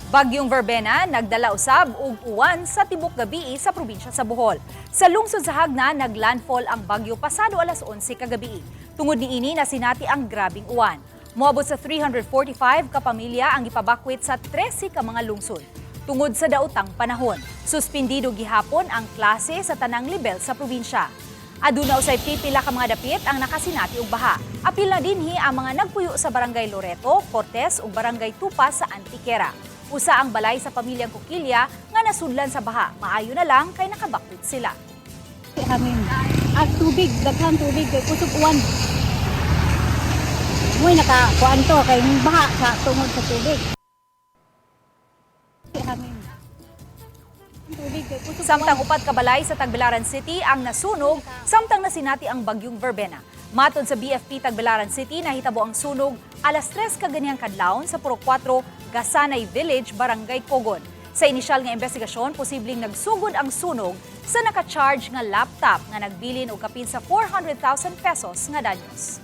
Bagyong Verbena nagdala usab og uwan sa tibok gabii sa probinsya sa Bohol. Sa lungsod sa Jagna, naglandfall ang bagyo pasado alas 11 kagabii. Tungod niini, nasinati ang grabing uwan. Moabot sa 345 ka pamilya ang gipabakwit sa 13 ka mga lungsod. Tungod sa daotang panahon, suspindido gihapon ang klase sa tanang lebel sa probinsya. Aduna usay pipila ka mga dapit ang nakasinati og baha. Apil na dinhi ang mga nagpuyo sa Barangay Loreto, Cortes ug Barangay Tupa sa Antiquera. Usa ang balay sa pamilyang Kukilya nga nasudlan sa baha. Maayo na lang kay nakabakwit sila. Hangin. At tubig, daghan tubig kay kusog uwan. Mo'y naka kuan to kay baha sa tungod sa tubig. Hangin. Tubig kay kusog Samtang uwan. upat ka balay sa Tagbilaran City ang nasunog samtang nasinati ang bagyong Verbena. Matod sa BFP Tagbilaran City, nahitabo ang sunog alas 3 kaganihang kadlawon sa Purok 4, Gasanay Village, Barangay Cogon. Sa inisyal nga investigasyon, posibleng nagsugod ang sunog sa naka-charge nga laptop nga nagbilin og kapin sa ₱400,000 nga danyos.